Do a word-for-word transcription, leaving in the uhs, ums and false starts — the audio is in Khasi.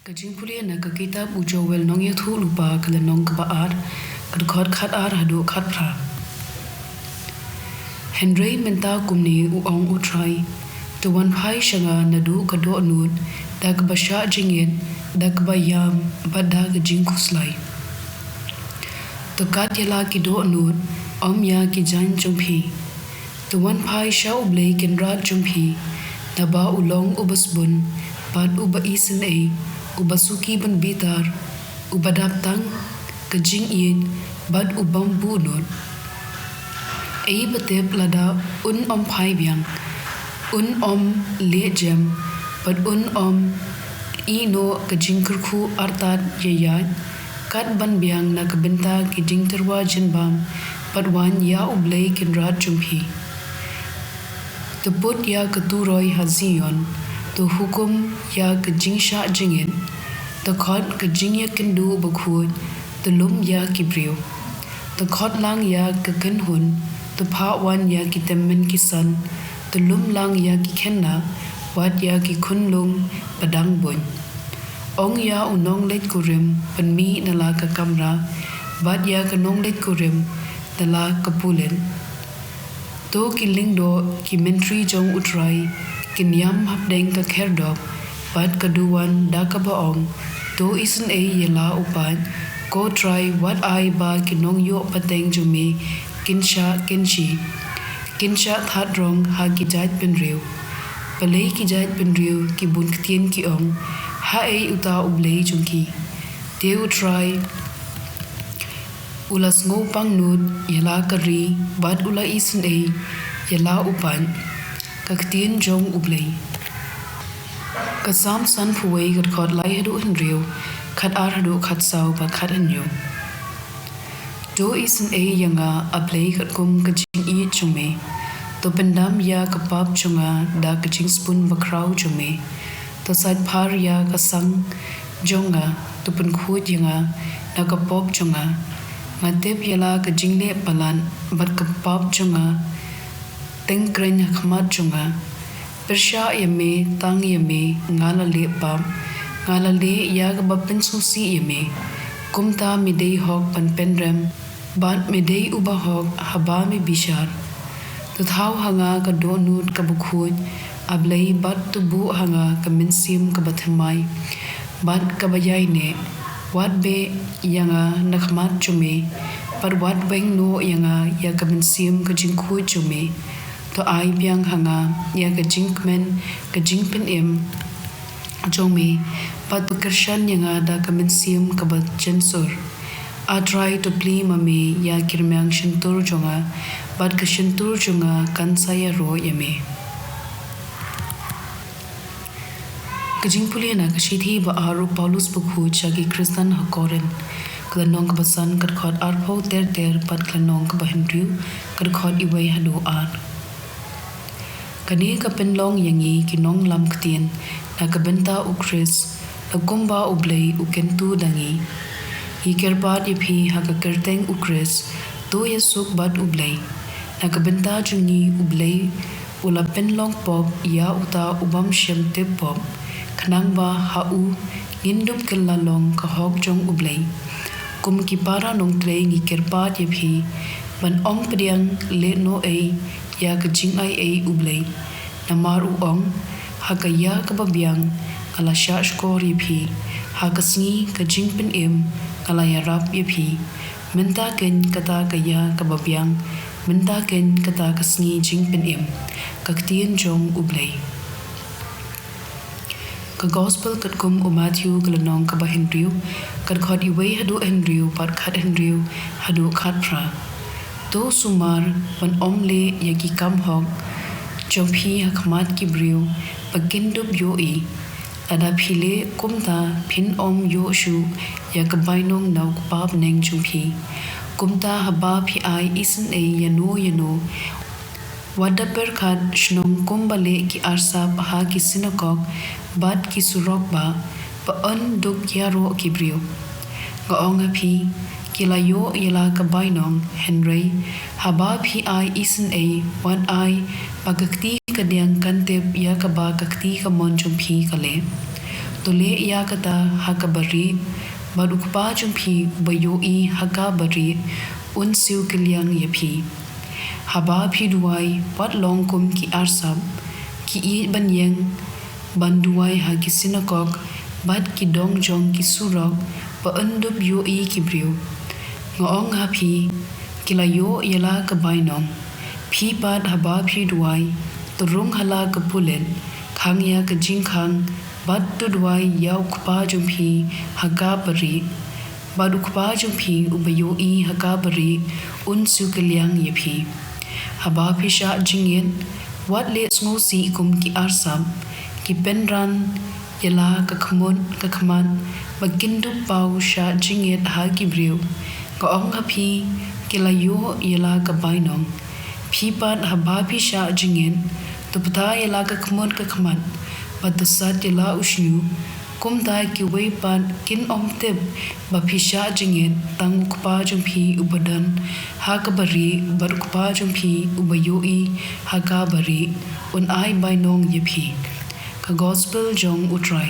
Ka jingpule na ka kitab u Joel nongïathuhlypa ka lynnong kaba ar, ka dkhot khat ar haduh khat phra. Hynrei mynta kumne u ong U Trai, to wan phai sha nga naduh ka dohnud, da kaba shah jingit, da kaba ïam, bad da ka jingkhuslai. To kat ïa la ki dohnud, ym ïa ki jaiñ jong phi. To wan phai sha U Blei Kynrad jong phi, naba u long uba sbun, bad uba isynei, uba suki ban bitar, uba dap tang ka jingïeit, bad u bym buhnud. Ei ba tip lada un ym phai biang, un ym leh jem, bad un ym ïehnoh ka jingkyrkhu artat ïaïaid, kat ban biang na ka bynta ki jingtyrwa jingbam, bad wan ïa U Blei Kynrad jong phi. To put ïa ka turoi ha Zion, to hukum ïa ka jingshah jingit, to khot ka jingïakynduh bakhuid, to lum ïa ki briew. To khot lang ïa ka kynhun, to phah wan ïa ki tymmen ki san, to lum lang ïa ki khynnah, wat ïa ki khunlung ba dang buiñ. Ong ïa u nongleit kurim, pynmih na la ka kamra, bad ïa ka nongleit kurim, na la ka pulit. To ki lyngdoh ki myntri jong U Trai, kin ïam hapdeng ka khyrdop, bad ka duwan da kaba ong, to isynei ïa la u paid, ko Trai wat ai ba ki nongïoh pateng jong me, kin shah kynshi, kin shah thad rong ha ki jaitbynriew. Balei ki jaitbynriew ki bun ktien ki ong, haei uta U Blei jong ki. Te U Trai, u la sngewpang nud ïa la ka ri, bad u la isynei ïa la u paid. Ka ktien jong U Blei. Ka Salm sanphew wei ka dkhot lai haduh hynriew, khat ar haduh khat saw bad khat hynñiew. To isynei ïa nga, A Blei, katkum ka jingïeit jong me. To pyndam ïa ka pap jong nga da ka jingsbun bakhraw jong me. To sait phar ïa ka sang jong nga, to pynkhuid ïa nga na ka pop jong nga. Nga tip ïa la ka jingleh palat, bad ka pap jong nga teng kren ha khmat jong nga. Pyrshah ïa me, tang ïa me, nga la leh pap, nga la leh ïa kaba pynsngewsih ïa me. Kumta me dei hok ban pynrem, bad me dei uba hok haba me bishar. To thaw ha nga ka dohnud kaba khuid, A Blei, bad to buh ha nga ka mynsiem kaba thymmai, bad kaba ïaineh. Wat beh ïa nga na khmat jong me, bad wat weng noh ïa nga ïa ka mynsiem ka jingkhuid jong me. To ai biang ha nga ïa ka jingkmen ka jingpynim jong me, bad to kyrshan ïa nga da ka mynsiem kaba jynsur. A Trai, to plie ma me ïa ki rmiang shyntur jong nga, bad ka shyntur jong nga kan sa ïaroh ïa me. Ka jingpule na ka shithi ba ar u Paulus bakhuid sha ki Khristan ha Korinth. Ka lynnong kaba san, ka dkhot arphew ter ter, bad ka lynnong kaba hynriew, ka dkhot iwei haduh ar. Kane ka pynlong ïa ngi ki nonglam ktien na ka bynta U Khrist, la kumba U Blei u kyntu da ngi. Ngi kyrpad ïa phi ha ka kyrteng U Khrist, to ïasuk bad U Blei. Na ka bynta jong ngi U Blei u la pynlong pop ïa uta u bym shym tip pop, khnang ba ha u ngin dup kylla long ka hok jong U Blei. Kum ki para nongtrei ngi kyrpad ïa phi ban ym pdiang lehnohei ïa ka jingaiei U Blei. Namar u ong, ha ka ïa kaba biang nga la shahshkor ïa phi, ha ka sngi ka jingpynim nga la ïarap ïa phi. Mynta keiñ kata ka ïa kaba biang, mynta keiñ kata ka sngi jingpynim. Ka ktien jong U Blei. Ka Gospel katkum u Matthew, ka lynnong kaba hynriew, ka dkhot iwei haduh hynriew, bad khat hynriew haduh khat phra. To sumar ban ym leh ïa ki kam hok jong phi ha khmat ki briew, ba kin dup ïohi. Lada phi leh kumta, phin ym ïoh shuh ïa ka bainong na u Kpa bneng jong phi. Kumta haba phi ai isynei ïano ïano, wat da pyrkhat shnong kumba leh ki arsap ha ki synagog bad ki surok bah, ba yn dup ïaroh ki briew. Nga ong ha phi, ki la ïoh ïa la ka bainong. Hynrei haba phi ai isynei, wat ai ba ka kti kadiang kan tip ïa kaba ka kti kamon jong phi ka leh. to leh ïa kata ha kaba rieh, bad U Kpa jong phi uba ïohi ha kaba rieh un siew kylliang ïa phi. Haba phi duwai, wat long kum ki arsap, ki ïeit ban ïeng, ban duwai ha ki synagog bad ki dong jong ki surok, ba yn dup ïohi ki briew. Nga ong ha phi, ki la ïoh ïa la ka bainong. Phi pat haba phi duwai, to rung ha la ka pulit, khang ïa ka jingkhang, bad to duwai ïa U Kpa jong phi ha kaba rieh, bad U Kpa jong phi uba ïohi ha kaba rieh un siew kylliang ïa phi. Haba phi shah jingit, wat leh sngewsih kum ki arsap, ki pynran ïa la ka khmut ka khmat, ba kin dup paw shah jingit ha ki briew. Nga ong ha phi, ki la ïoh ïa la ka bainong. Phi pat haba phi shah jingit, to pynthah ïa la ka khmut ka khmat, bad to sat ïa la u shñiuh. Kumta kiwei pat kin ym tip ba phi shah jingit, tang U Kpa jong phi uba don ha kaba rieh, bad U Kpa jong phi uba ïohi ha kaba rieh, un ai bainong ïa phi. Ka Gospel jong U Trai.